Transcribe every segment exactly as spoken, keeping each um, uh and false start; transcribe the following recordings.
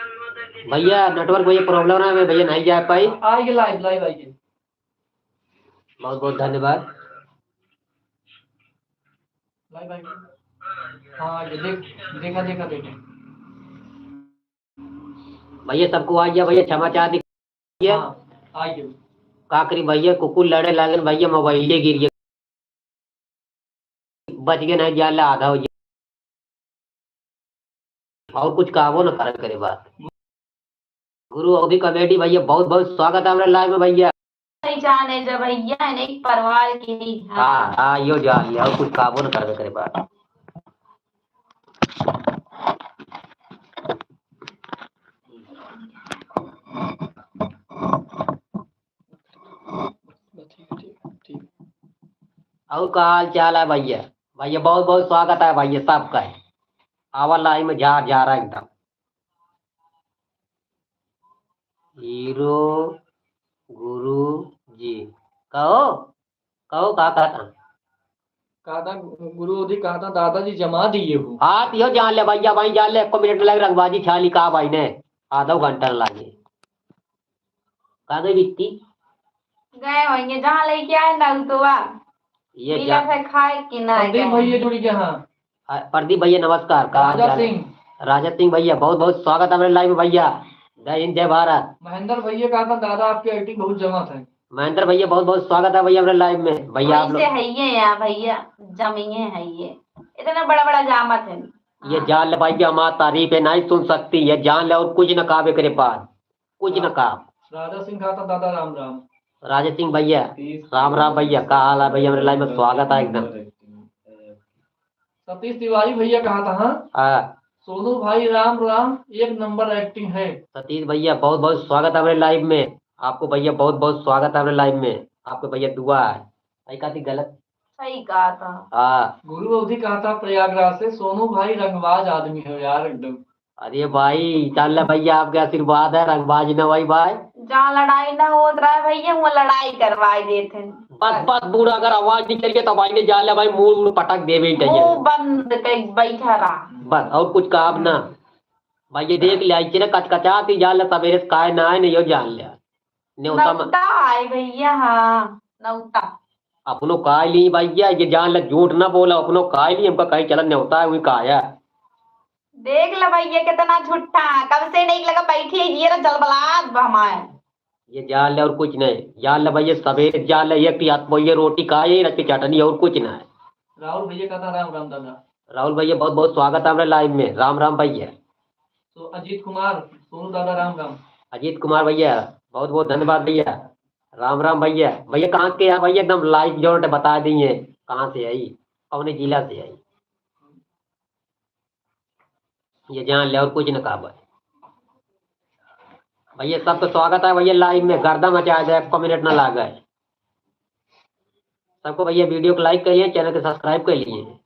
भैया, network भैया problem रहा, मैं भैया नहीं जा पाई। आइए live, live आइए। बहुत बहुत धन्यवाद। Live आइए। हाँ, ये देख, देखा, देखा, देखा। भैया, सबको आ गया भैया, क्षमा चाह दी भैया। हाँ, आ गया। का करी भैया, कुकुर लड़े लागन भैया, मोबाइले गिर गया, बच गए नहीं, जान ले आधा हो गया। और कुछ कहबो न करे, करे बात। गुरु अवधी comedy भैया, बहुत बहुत स्वागत है हमरे live में भैया। पहचाने जब भैया, अनेक परिवार के ही हैं। हाँ, हाँ, यो जान ले, और कुछ कहबो न करे, करे बात। और का हाल चाल है भैया? भैया, बहुत बहुत स्वागत है भैया सबका है। आवा live में झार झार एकदम। हीरो गुरु जी, कहो, कहो, का कहता? कहता, गुरु अवधी कहता, दादाजी जमा दिए हो। हाँ, तो यो जान ले भैया, भाई जान ले, एको मिनट न लगे, रंगबाजी छाली का भाई ने, आधा घंटा न लागे। का गई बिट्टी? गए होंगे, जहाँ लेके आए ना, तो वाह। ये मिला जा- से खाए कि ना प्रदीप गए? भैया जुड़ गया, हाँ। हाँ, प्रदीप भैया नमस्कार, का हाल राजा चाल है? सिंह। राजा सिंह भैया, बहुत बहुत स्वागत है हमरे live में भैया। जय हिंद, जय भारत। महेंद्र भैया कहता, दादा आपकी acting बहुत जमात है। महेंद्र भैया, बहुत बहुत स्वागत है भैया हमरे live में। भैया, आप वैसे लोग है ये यार भैया, जमिए है ये, इतना बड़ा बड़ा जामत है। ये हाँ। जान ले भाई कि हमार तारीफ है, नहीं सुन सकती, ये जान ले, और कुछ न कहबे करे बात, कुछ न हाँ। कहा। राजा सिंह कहता, दादा राम राम। राजा सिंह भैया, सतीश राम राम भैया, का हाल है भैया? हमरे live में स्वागत है एकदम। सतीश तिवारी भैया कहता, हाँ। हाँ। सोनू भाई राम राम, एक नंबर acting है। सतीश भैया, बहुत बहुत स्वागत है हमरे live में। आपको भैया, बहुत बहुत स्वागत है हमरे live में। आपको भैया दुआ है। सही कहा थी, गलत? सही कहा था। हाँ। गुरु अवधी कहता, प्रयागराज से, सोनू भाई रंगबाज आदमी हो यार एकदम। अरे भाई, जान ले भैया, आपके आशीर्वाद है, रंगबाज न भाई, भाई। जहाँ लड़ाई न होत रहा है भैया, वो लड़ाई करवाई देते हैं। बस, बस, बूढ़ा अगर आवाज निकल गया तो भाई ने जान ले भाई, मुंह, मुंह पटक देवे ही चाहिए। मुंह बंद कर बैठा रहा। बस, और कुछ काम ना। भाई, ये देख ले, ऐसे ना कचकचाती जान ले, सवेरे से काहे ना आए, नहीं हो जान ले। नेवता म- नौता आए भैया, हाँ, नौता। अपनो काय ली भैया, ये जान ले, झूठ ना बोला, अपनो काय ली, हमका कहीं चला नेवता है, वही काया। देख ले भैया, कितना झूठा, कब से नहीं लगा बैठी है, ये रहा जलबलात बा हमारे। ये जान ले और कुछ नहीं, जान ले भैया, सवेरे जान ले, एक टी हाथ में ये रोटी खाए, एक टी चटनी, और कुछ नहीं। राहुल भैया कहता, राम राम दादा। राहुल भैया, बहुत बहुत स्वागत है हमरे live में, राम राम भैया। तो अजीत कुमार, सोनू दादा, राम राम। अजीत कुमार भैया, बहुत बहुत धन्यवाद भैया, राम राम भैया। भैया, कहाँ के हैं भैया? एकदम live जो है बता दिए, कहाँ से आई, कौन जिला से आई, ये जान ले और कुछ न कहा भाई। भैया, सबका स्वागत है भैया live में, गर्दा मचा दे, एको मिनट ना लागे। सबको भैया video को like कर लिए, channel को subscribe कर लिए।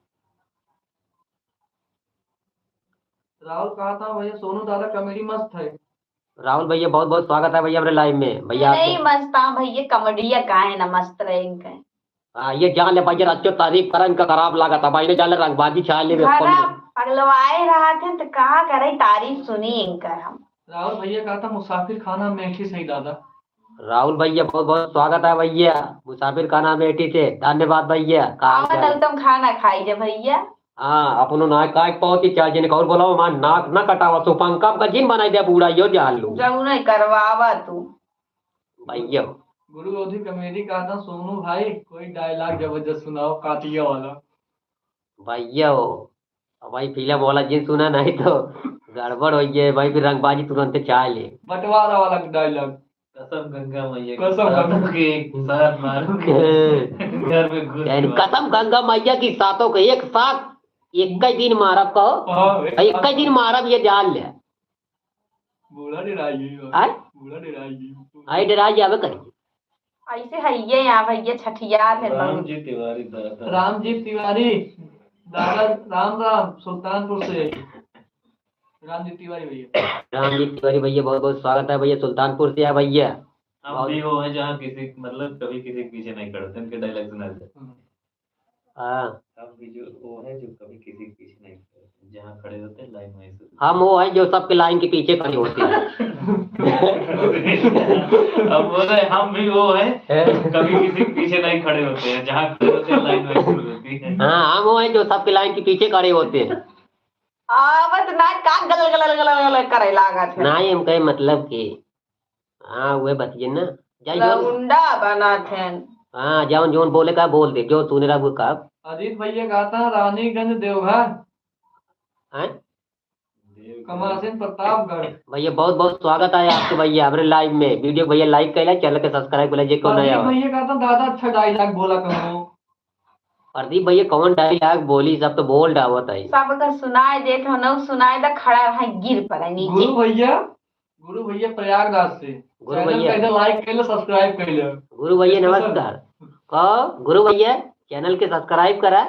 राहुल कहता, भैया सोनू दादा comedy मस्त है। राहुल भैया, बहुत बहुत स्वागत है भैया हमरे live में। भैया, आप नहीं, मस्त हाँ भैया, comedy या काहे ना मस्त रहे इनके। हाँ, ये जान ले भैया, अच्छो तारीफ करा, इनका खराब लागत है भाई, ने जान ले रंगबाजी छा ले। घरा पगलवाए रहत हैं तो का करे, तारीफ सुनी इनकर हम। राहुल भैया कहता, मुसाफिर खाना मेठी से ही दादा। राहुल भैया, बहुत बहुत स्वागत है भैया, मुसाफिर खाना मेठी से, धन्यवाद भैया। का हाल आवा चाल? तब तुम खाना खाई जे भैया। हाँ, अपनो नाक काहे पहुंची चाहे जिनका और बोलाओ, हमार नाक ना कटावा, सुपंका का जिन बनाई दे बूढ़ा, यो जान लो। जौने करवावा तू। भैया। गुरु अवधी comedy कहता, सोनू भाई, कोई dialogue जबरदस्त सुनाओ, कातिया वाला। भैया हो, अब भाई फिल्म वाला जिन सुना नहीं तो गड़बड़ हो गया भाई, फिर रंगबाजी तुरंत चाह ले। बंटवारा वाला dialogue। कसम गंगा मैया की, कसम सातों गंगा। के एक साथ मारूंगी। घर में घुस यानी के मारूंगी। कसम गंगा मैया की, सातों के एक साथ, एक ही दिन मारब कहो। हाँ, एक एक ही दिन मारब, ये जान ले। बूढ़ा डेराई गई हो। आय? बूढ़ा डेराई गई हो। आय, डेराई जावे करी। ऐसे है ये यहाँ भैया छठियार है राम बहुत। जी तिवारी दादा। राम जी तिवारी दादा, राम राम, सुल्तानपुर से। राम जी तिवारी भैया। राम जी तिवारी भैया, बहुत बहुत स्वागत है भैया, सुल्तानपुर से है भैया। हम बहुत भी वो हैं जहाँ किसी, मतलब, कभी किसी के पीछे नहीं खड़े थे, उनके dialogue सुना दे। हम्म। हाँ। हम भी जो वो हैं जो कभी किसी के पीछे नहीं खड़े थे। जहाँ खड़े होते हैं, लाइन वहीं से। हम वो हैं जो सबके लाइन के पीछे खड़े होते हैं। अब बोले, हम भी वो हैं, हैं? कभी किसी के पीछे नहीं खड़े होते हैं, जहाँ खड़े होते हैं, लाइन वहीं शुरू होती है। हाँ, हम वो हैं जो सबके लाइन के पीछे खड़े होते हैं। आवत ना का गल गल गल गल करे लागत है। नहीं, हम कहे मतलब कि हाँ, उहे बतिये ना। जाई जौन लौंडा बनात हैं। हाँ, जौन, जौन बोले का बोल दे, जो सुने रहा वो का। अजीत भैया कहता है रानीगंज देवघर। हैं? कमला सिंह प्रतापगढ़। भैया, बहुत बहुत स्वागत है आपके भैया, हमरे live में। Video भैया like कैला, channel के subscribe कैला, जे कौन प्रदीप नया हो। भैया कहता, दादा अच्छा dialogue बोला कहो। प्रदीप भैया कौन dialogue बोली, सब तो बोल डावत है। सबका सुनाए देत हो, न सुनाए दा, खड़ा रहा, गिर पड़ा नीचे। गुरु भैया, गुरु भैया प्रयागराज से। गुरु channel भैया। कैसे like कैले, subscribe कैले। गुरु भैया special। नमस्कार। कहो, गुरु भैया, channel के subscribe करा,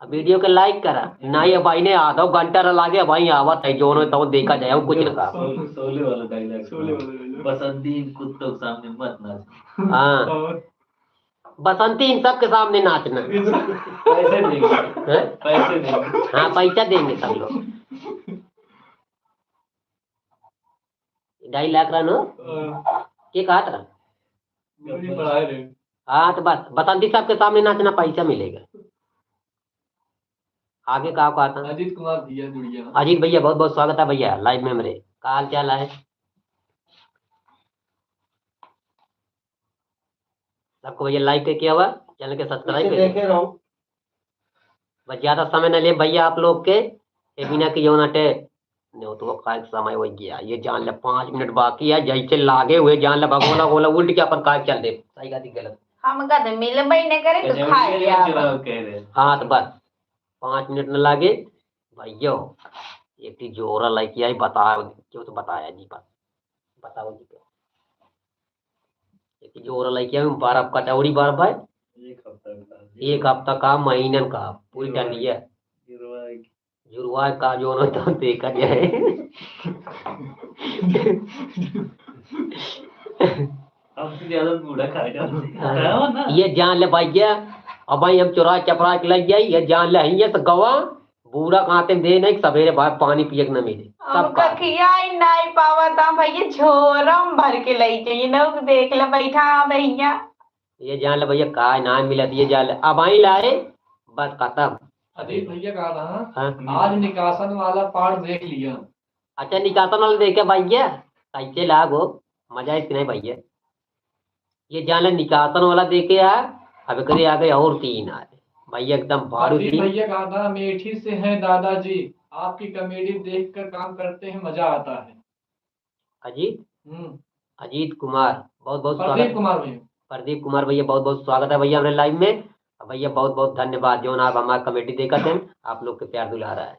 आ video के like करा। नहीं, अब भाई ने आधा घंटा न लागे, अब भाई आवत है, जोन में तो देखा जाए, अब कुछ ना कहा। शोले, शोले वाला dialogue। शोले वाला dialogue। बसंती इन कुत्तों के सामने मत नाच। हाँ। और? बसंती इन सबके सामने नाचना। पैसे देंगे। हैं? पैसे देंगे। हाँ, पैसा देंगे सब लोग। ढाई लाख रहनो? हाँ। के कहत रहा? मुझे पढ़ाए रहे। हाँ, तो बस, बसंती साहब के सामने नाचना, पैसा मिलेगा। आगे का कहता? अजीत कुमार भैया जुड़ गया। अजीत भैया, बहुत बहुत स्वागत है भैया, live में हमरे। का हाल चाल है? सबको भैया like के किया हुआ, channel के subscribe पीछे के देखे रहो। बस ज्यादा समय न ले भैया आप लोग के, ये बिना कि जौन अटे, नहीं तो वो का समय हो गया, ये जान ले पाँच मिनट बाकी है, जैसे लागे हुए जान ले भगोला गोला उल्ट के अपन का चल दे, सही गलती गलत। हम कद मिलबे न करे तो खा गजब लिया। चुनाव कह रहे हैं। हाँ तो बस पाँच मिनट न लागे भैया, एक ठी जोरा लेके आई, बताओ क्यों तो बताया जी, बस बताओ जी क्यों। एक जोर लइके हम बर्फ कचौड़ी बर्फ है। एक हफ्ता का। एक हफ्ता का, महीनन का, पूरी जुरवा, ठंडिया। जुरवा। जुरवा का जोन होता है, देखा जाए। हमसे ज्यादा बूढ़ा खाए जाते हैं। हाँ। खाओ ना। ये जान ले भैया, अब भाई हम चोरा चपरा के लग जाई, ये जान ले, हियाँ से गवा, बूढ़ा खाते में दे नहीं, सवेरे बाद पानी पिए के न मिले। हम सब खा। कखिया ही नहीं पावत, हम भैया झोरम भर के लई जाइए, लोग देख ले बैठा, हाँ भैया। ये जान ले भैया, काय ना मिलत, ये जान ले, अब आई लाए, बस खत्म। अजीत भैया कहा था, हाँ। आज निकासन वाला part देख लिया। अच्छा, निकासन वाला देखे भैया, कैसे लागो, मजा आई कि नहीं भैया? ये जान ले निकासन वाला देखे यार, अब एकरे आगे और तीन आए। भैया एकदम भारू अजीत जी। भैया कहा था, अमेठी से हैं दादाजी, आपकी comedy देखकर काम करते हैं, मजा आता है। अजीत? हम्म। अजीत कुमार, बहुत बहुत स्वागत। प्रदीप कुमार भैया। प्रदीप कुमार भैया, बहुत बहुत स्वागत है भैया हमरे live में। और भैया बहुत बहुत धन्यवाद जौन आप हमार comedy देखत हैं, आप लोग के प्यार दुलार है।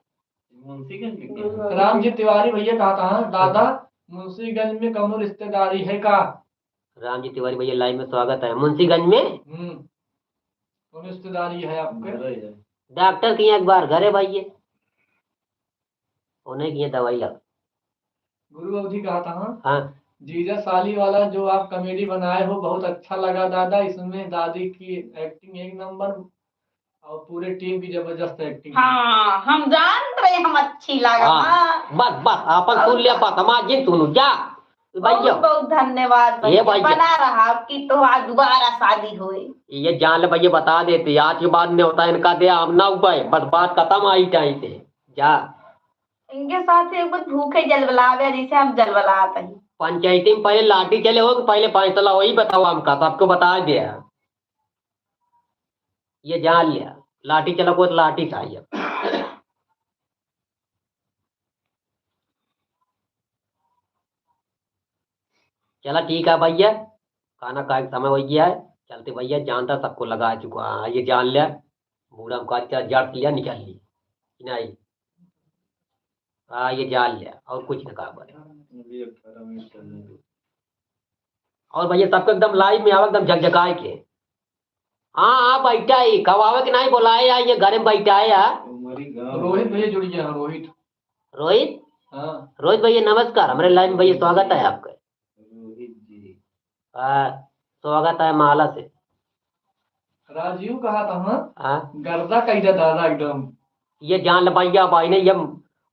मुंशीगंज के क्या? रामजी तिवारी भैया कहा था, दादा मुंशीगंज में कौनो रिश्तेदारी है का? रामजी तिवारी भैया live में स्वागत है। मुंशीगंज में? हम्म। कौनो रिश्तेदारी है आपके? घरे है। डॉक्टर के यहाँ एक बार घरे भैया। उन्हें की दवाई लग। गुरु अवधी कहा था, हाँ? हाँ। जीजा साली वाला जो आप comedy बनाए हो, बहुत अच्छा लगा दादा। इसमें दादी की acting एक नंबर और पूरे team की जबरदस्त acting है। हाँ, हम जानत रहे हम अच्छी लागत, हाँ। हाँ। बस, बस, आपन सुन लिया, बस, हमार जिन सुनू, जा। बहुत, बहुत धन्यवाद भैया। भैया। बना रहा आपकी तो आज दोबारा शादी होए। ये जान ले भैया, बता देते, आज के बाद न्योता इनका दे, हम ना उपाय, बस बात खत्म आई time पे। जा। इनके साथ एक बार भूखे जलबलावे, जैसे हम जलबलात हई। पंचायती में पहले लाठी चले हो कि पहले फैसला, वही बताओ हमका, सबको बता दिया। ये जान लिया, लाठी चला को लाठी खाई अब। चला ठीक है भैया, खाना खाए के समय हो गया है, चलते भैया, जानता सबको लगा चुका है, ये जान लिया, बूढ़ा हमका क्या जड़ लिया निकाल ली, नहीं, हाँ ये जान लिया और कुछ ना कहा बोले। अभी अठारह मिनट चलने दो। और भैया सबको एकदम live में आवा, एकदम झकझकाए के। हाँ, हाँ, बैठा ही, कब आवे के नहीं बोलाए यार, ये घर में बैठा है यार। हमारी गाँव रोहित भैया जुड़ गया, हाँ, रोहित। रोहित? हाँ। रोहित भैया नमस्कार, हमरे live में भैया स्वागत है आपका। रोहित जी। आ, स्वागत है माला से। राजीव कहा था, हाँ? हाँ। गर्दा कह दिया दादा एकदम। ये जान ले भैया, भाई ने ये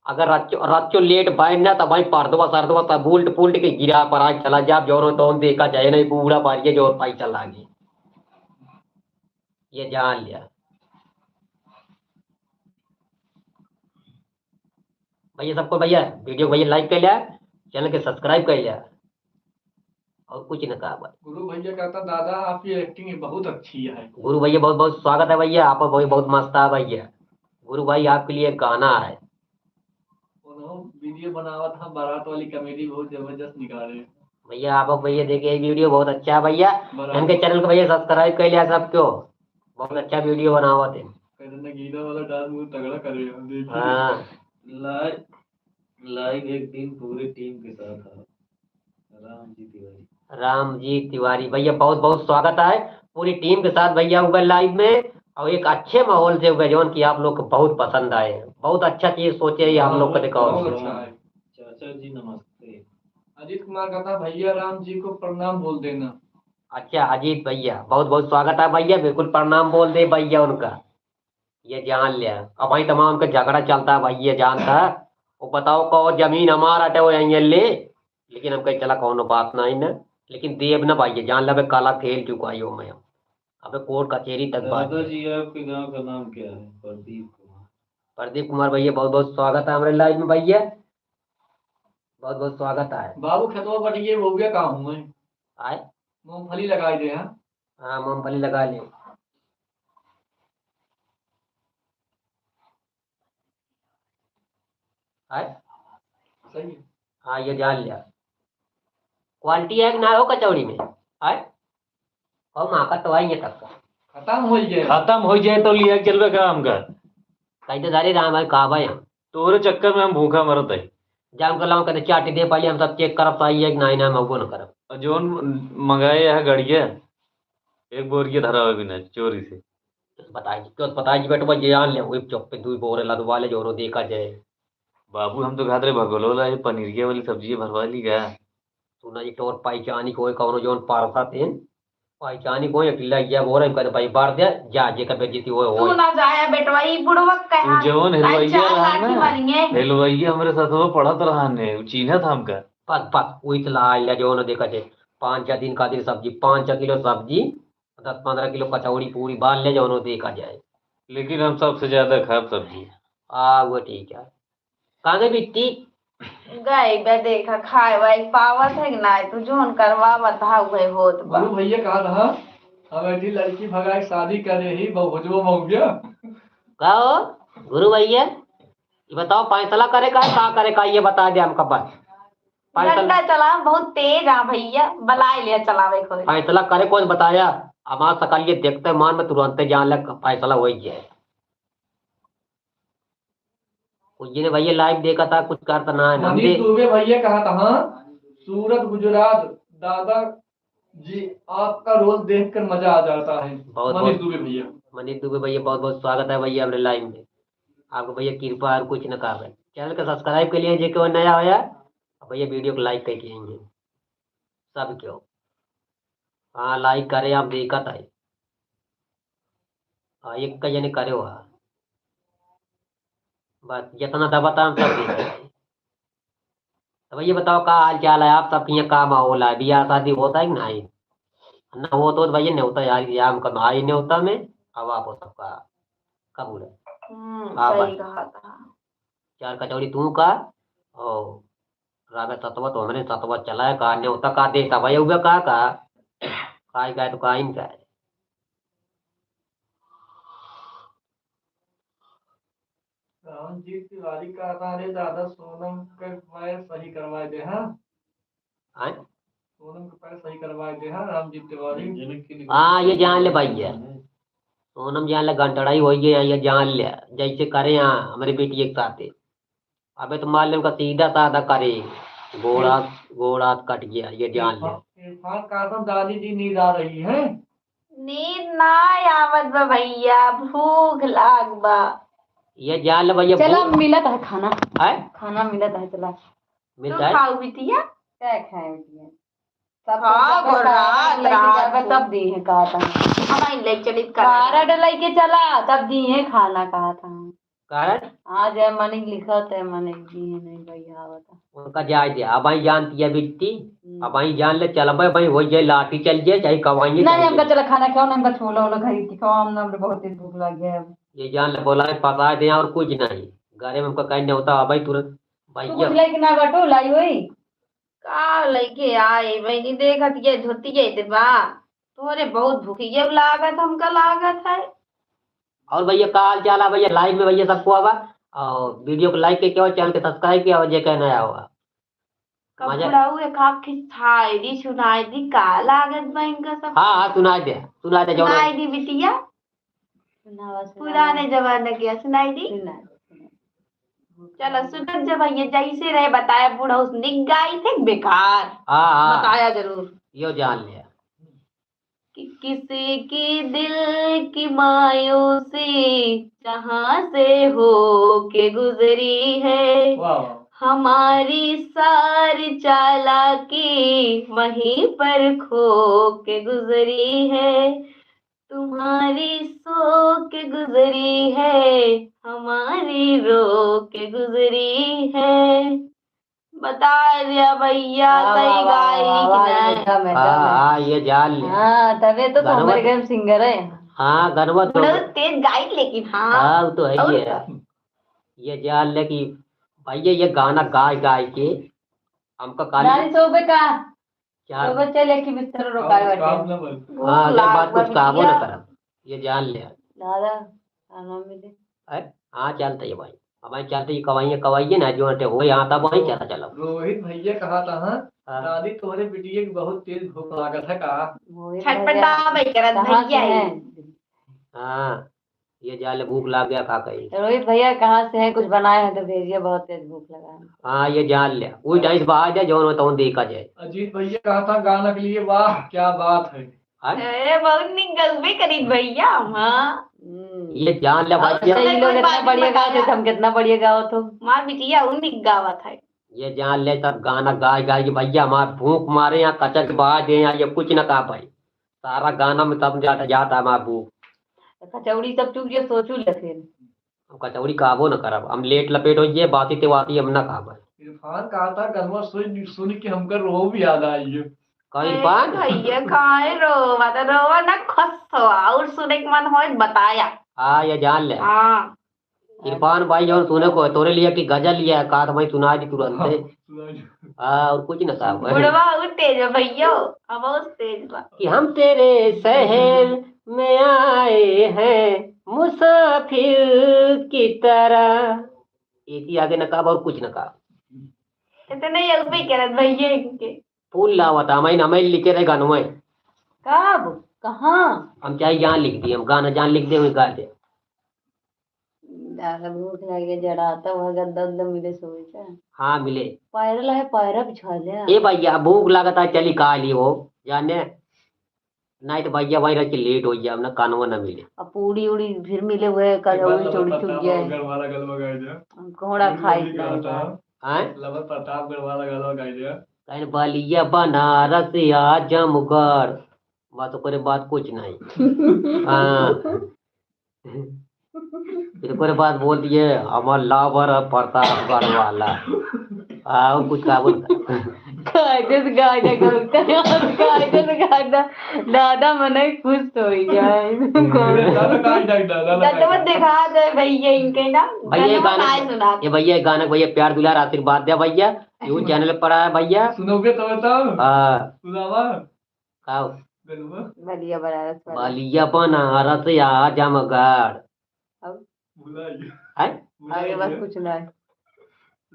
अगर रच्चो, रच्चो लेट बैठ ना, तो भाई पर्दवा सर्दवा सब उल्ट पुल्ट के गिरा पर आके चला जाब, जौन तौन देखा जाए नहीं, बूढ़ा बारिये जौन पाई चला गए। ये जान लिया। भैया सबको, भैया video भैया like कर लिया, channel के subscribe कर लिया, और कुछ न कहा भाई। गुरु भैया कहता, "दादा, आपकी acting बहुत अच्छी है।" गुरु भैया बहुत बहुत स्वागत है भैया, आप बहुत, बहुत मस्त है भैया। गुरु भाई आपके लिए एक गाना है। उन्हों video बनावत है, बारात वाली comedy बहुत जबरदस्त निकाले। भैया आप भैया देखिए, ये video बहुत अच्छा है भैया, बारात इनके channel को भैया subscribe कर लिया सब क्यों। बहुत अच्छा video बनावत है। कहते नगीना वाला dance बहुत तगड़ा करे हैं, देखिए। हाँ। Live, live एक दिन पूरे team के साथ है। राम जी तिवारी। राम जी तिवारी भैया, बहुत बहुत स्वागत है पूरी team के साथ भैया, हुए live में, और एक अच्छे माहौल से हुए, जौन कि आप लोग को बहुत पसंद आए। बहुत अच्छा चीज सोचे, ये हम लोग को बहुत, दिखाओ। बहुत अच्छा है। चाचा जी नमस्ते। अजीत कुमार कहता, "भैया राम जी को प्रणाम बोल देना।" अच्छा अजीत भैया, बहुत बहुत स्वागत है भैया, बिल्कुल प्रणाम बोल दे भैया उनका, ये जान लिया। अब भाई तमाम उनका झगड़ा चलता है भाई, ये जानता है, वो बताओ को जमीन हमारा अटे वो यहीं ले, लेकिन हम कहे चला कौनो बात नहीं ना, लेकिन देब ना भाई, ये जान ले, अबे काला खेल चुका है यो मैं, अबे कोर्ट कचेरी तक बात है। दादाजी, आपके गांव का नाम क्या है? प्रदीप कुमार। प्रदीप कुमार भैया, बहुत बहुत स्वागत है हमारे live में भैया, बहुत बहुत स्वागत है। बाबू खेतवा बटिए, वो क्या काम हुए? आए? मूंगफली लगाई दे, हाँ? हाँ, मूंगफली लगा ले। आए? सही है। हाँ, ये जान लिया। Quality है कि ना हो कचौड़ी में? आए? और माँ का तो आई है तब का। खत्म हो जाए। खत्म हो जाए तो लिया के चलबे का हमका? कही तो सारे राम भाई का भाई हम। तोरे चक्कर में हम भूखा मरत है। जाम कर लाओ, कहते चाटी दे पहले, हम सब check करब सही है कि नहीं, ना हम अबो न करब। और जौन मंगाए है गड़िया, एक बोरिया धरा हुआ भी ना चोरी से। बताई जी, क्यों बताई जी बेटवा, जे आन ले, वही चौक पे दुई बोरे लदवा ले, जोरो देखा जाए। बाबू, हम तो खात रहे भगोलो ला, ये पनीरिया वाली सब्जी भरवा ली का? सुना जी, तोर पहचानी कोई कौनो जौन पारसा तेन, पहचानी कोई अकेला ये बोरे, कहते भाई बार दे, जा, जे का बेइज्जती होए, तू होए। ना जाया बेटवा, ई बुढ़वा तू कहा, जौन आई हेलवैया चार रहा लाठी ना, मारिए। हेलवैया हमरे साथ वो पढ़त रहा ने, उ चीन्हत हमका। पक, पक, उही चला आइला जौन देखा जे, पाँच छह दिन का दिन सब्जी, पाँच छह किलो सब्जी, दस पन्द्रह किलो कचौड़ी पूरी बाल ले जौनो देखा जाए। लेकिन हम सबसे ज्यादा खाब सब्जी। आ, वो ठीक है। कहाँ गई बिट्टी? गई बे, देखा खाए वाए पावत है कि नाहीं, तू जौन करवावत हा उहे होत बा। गुरु भैया कहा था, हम ऐसी लड़की भगाए शादी करे ही बहुजो मौगिया। का हो गुरु भैया, ये बताओ फैसला करे का है, का करे का, ये बता दे हमका बस। फैसला डंडा चला बहुत तेज आ भैया, बलाए लिया चलावे को। फैसला करे कौन बताया? हमार सकल ये देखते मान में तुरंते जान लग फैसला हो ही गया है। कुछ जी ने भैया live देखा था, कुछ करता ना है, हम मनीष दे- दुबे भैया कहा था, हाँ, सूरत गुजरात, दादा जी, आपका role देखकर मजा आ जाता है। बहुत, मनीष बहुत, दुबे भैया। मनीष दुबे भैया, बहुत, बहुत स्वागत है भैया हमरे live में। आपको भैया कृपा और कुछ न कहा है। Channel का subscribe के लिए जे केहू नया होया, अब भैया video को like करके आएंगे। सब क्यों? हाँ, like करे, आप देखत है। हाँ, एक का जने करे हुआ। बस जितना दबाता हम सब देखत है। तो भैया बताओ का हाल चाल है, आप सबके यहाँ का माहौल है, बियाह शादी होता है कि नहीं? ना हो तो भैया न्योता यार, या हम कब आई न्योता में, अब आप हो सबका कबूल है। हम्म, हाँ सही भाई। कहा था। चार कचौड़ी तू का, ओ, रावे सतवा तो हमने सतवा चलाए का, न्योता का देता भैया, उबे का, का, काई का है तो काइन का है। रामजीत तिवारी का था, "अरे दादा, सोनम के पैर सही करवाए दे, हाँ?" आय? सोनम के पैर सही करवाए दे, हाँ, रामजीत तिवारी। हाँ, ये जान ले भाई, ये। सोनम जान ले, गंटड़ाई होई है, ये जान ले, जैसे करे यहाँ हमारे बेटी एक साथे। अबे तो मार ले उनका सीधा साधा करे, गोड़ हाथ, गोड़ हाथ कट गया, ये जान ले। इरफान, इरफान कासम, दादी जी नींद आ रही है? नींद ना आवत बा भैया, भूख लाग बा। ये जान ले भैया, चला, भूख मिलत है खाना। है? खाना मिलत है, चला। मिलत तू है? खाऊ बिटिया? क्या खाए बिटिया? सब हाँ, तो गोर रात, लेके रात जाबे, को। तब दी है कहा था। हम आई ले चली करा। कार्ड लेके चला, तब दी है खाना कहा था। काहे? हाँ, जय मानिक लिखत है, मानिक जी है, नहीं भैया आवत है। उनका जाए दे, अब आई जानती है बिट्टी, हम्म। अब आई जान ले, चलबे भाई, वही जाए, लाठी चल जाए, चाहे कवाइए नहीं, चल हमका जाए। चला खाना खाओ ना, हमका छोला वोला खरीद के खाओ, हम ना, हमका बहुत तेज भूख लग गया है। ये जान ले, बोला है, फंसा दे और कुछ नहीं, घरे में हमका कहीं नहीं होता, अब आई तुरंत, तू भैया। कुछ लेके ना बाटू, लाई हुई? का लेके आए बहनी, देखत ये धोती ये दे बा, तोरे बहुत भूखी ये लागत, हमका लागत है। और भैया, का हाल चाल है भैया? Live में भैया सबको आवा, और video को like करके और channel के subscribe किया, और जे कहना आवा। कब मजा बुढ़ाऊ एक आँख की छाई दी, सुनाई दी, का लागत बा इनका सब? हाँ, हाँ, सुनाई दे, सुनाई दे, जोर। सुनाई दी बिटिया, सुनावा, सुनावा। पुराने जमाने के सुनाई दी। सुनाई दी, सुनाई दी। चलो, सुनत जब भैया जैसे रहे बताया, बुढ़ऊ निक गाई थे बेकार। हाँ, हाँ। बताया जरूर। यो जान लिया। कि किसी की दिल की मायूसी जहाँ से हो के गुजरी है, वाह, वाह। हमारी सारी चालाकी वहीं पर खो के गुजरी है, तुम्हारी सो के गुजरी है, हमारी रो के गुजरी है। बता दिया भैया, वाह, सही वाह, गाय वाह, लिखना वाह, है। एकदम, एकदम हाँ, है। हाँ, ये जान ले। हाँ, तबे तो गनवा हमारे घर में singer है। हाँ, गनवा तो बड़ा तेज गाय, लेकिन हाँ। हाँ, वो तो है और ही है। का? ये जान ले कि भैया, ये गाना गाय गाय के हमका काली नारी सोबे का? क्या? सोबे चले कि बिस्तर रोकाए काम, बाटे। काम ना बन। हाँ, भूख अगर लाग बात बा कुछ काबो ना बिटिया। करब, ये जान ले। दादा, खाना मिले। अरे, हाँ, चलते ही भाई। अब भाई चलते ही कवाइए, कवाइए ना, जो अटे होए, यहाँ तब वहीं चला चलो। रोहित भैया कहा था, हाँ? हाँ। दादी, तोहरे बिटिया के बहुत तेज भूख लागत है का? रोहित छटपटा भैया, भाई करत कहाँ से भैया हैं? हैं? हाँ, ये जाले भूख लाग गया, का कही? रोहित भैया कहाँ से हैं? कुछ बनाए हैं तो भेजिए, बहुत तेज भूख लगा है। हाँ, ये जान ले। वही टाइम से बाहर जाए, जौन हो तौन देखा जाए। अजीत भैया कहा था गाना के लिए, वाह, क्या बात है। हाँ? ए, बहुत निक गलबे करी भैया, हाँ। हम्म। ये जान ले और भैया। अच्छा, ये लोग कोई इतना बात बढ़िया नहीं गाते, बताया। हम कितना बढ़िया गावत हो। माँ बिटिया, उ निक गावत है। ये जान ले, सब गाना गाय गाय के भैया, हमार भूख मारे यहाँ कचक बाज दे, यहाँ ये कुछ ना कहा भाई। सारा गाना में तब जाता, जाता हमार भूख। कचौड़ी सब चुप जे सोचू ले फिर। हम कचौड़ी खाबो न करब, हम लेट लपेट हो जे, बासी ते वासी हम ना खाब। इरफान कहा था, गनवा सुन, सुन के हमका रो भी याद आई है। का अरे इरफान? भैया, काहे रोवा? तो रोवा ना, खुश हो, और सुने के मन होए, बताया। हाँ, ये जान ले। हाँ। इरफान भाई, जौन सुने को है, तोरे लिए कि गजल लिया है, का तो भाई सुना दी तुरंत। हाँ, सुना दी। हाँ, और कुछ ना साहब। बुढ़वा और तेज है भैया, अब और तेज बा। कि हम तेरे शहर में आए हैं मुसाफिर की तरह। एक ही आगे ना कहा और कुछ ना कहा। इतने ही अगुवाई करत भैया इनके। फूल लावत, हमारे, हमारे लिखे रहे गानवे। कब? कहाँ? हम चाहे जहाँ लिख दिए, हम गाना जहाँ लिख दे, वहीं गा दे। दादा भूख लगे, जड़ाता हुआ गद्दा उद्दा मिले सोए का? हाँ, मिले। पैरा लाए, पैरा बिछा ले। ए भैया, भूख लागत है, चली खा ली हो, जाने। नहीं तो भैया, वहीं रह के लेट हो जाए, ना कानवा ना मिले। अब पूड़ी उड़ी फिर मिले हुए, कचौड़ी चौड़ी चुग जाए। घर वाला गलवा गाय दे। हम कोहड़ा खाई नहीं बा। हैं? लबर प्रतापगढ़ वाला गलवा गाय दे। कहीं बलिया, बनारस या आजमगढ़, बात ओकरे बाद कुछ नहीं। हाँ। फिर ओकरे बाद बोल दिए, "हमार lover है प्रतापगढ़ वाला।" आओ, कुछ का बोल। कायदे से गाना गाओ, कायदे से गाना। दादा मने खुश हो जाए। दादा का डाक, दादा का गलवा डाक। दिखा दे भैया इनके ना। भैया, ये गलवा गाना, नाय सुना। ये भैया, ये गाना, भैया, प्यार दुलार आशीर्वाद दे भैया। ये channel पर आया भैया। सुनोगे तो बताओ। हाँ। सुनावा। का हो? गलवा। बलिया बनारस वाला। बलिया बनारस आजमगढ़। अब? भुला गया। हैं? भुला आगे बस गया। कुछ ना है।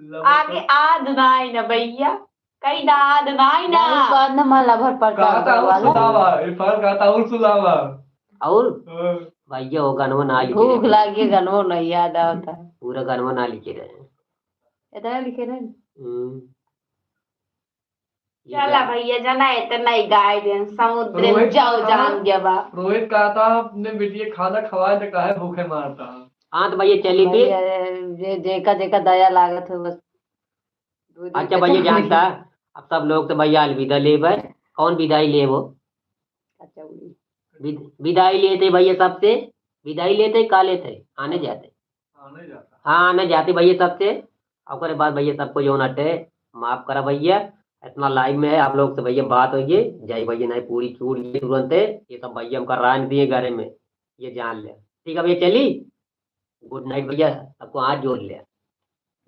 लबर आगे पर आद ना आई ना भैया। कई ना आद ना आई ना। बहुत बाद में माला भर पर कहा था और वाला। सुनावा, इरफान कहा था और सुनावा। और? हाँ। भैया वो गनवा ना लिखे भूख रहे। लागे, गनवा नहीं याद आवता। पूरा गनवा ना लिखे रहे। इतना लिखे रहे? हम्म। चला भैया, जना इतना ही गाय देन, समुद्र में रोहित जाओ कहा था, जान गया बा। रोहित कहा था, अपने बिटिया खाना खवाए तो काहे भूखे मारता है? हाँ, तो भैया चली फिर। भैया, जे, जेका, जेका दया लागत हो बस। दो दिन अच्छा के भैया, चली। जानता, अब सब लोग तो भैया अलविदा लेबे। कौन विदाई लेबो? अच्छा, वही। विद-, विदाई लेते भैया सबसे, विदाई लेते, का लेते? आने जाते। आने जाते। हाँ, नहीं जाती भैया सबसे। ओकरे बाद भैया सबको जौन अटे, माफ करा भैया, इतना live में है, आप लोग से भैया बात होइए, जाई भैया नहीं पूरी छूट गई तुरंते, ये सब भैया हमका राय नहीं दिए घरे में, ये जान ले। ठीक है भैया, चली, good night भैया, सबको हाथ जोड़ ले,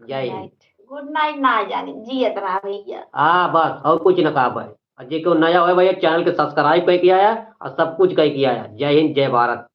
जय हिंद। Good night ना जानी, जियत रहा भैया। हाँ, बस और कुछ ना कहा भाई। और जे केहू नया होए भैया, channel के subscribe कई के आया और सब कुछ कई के आया। जय हिंद, जय भारत।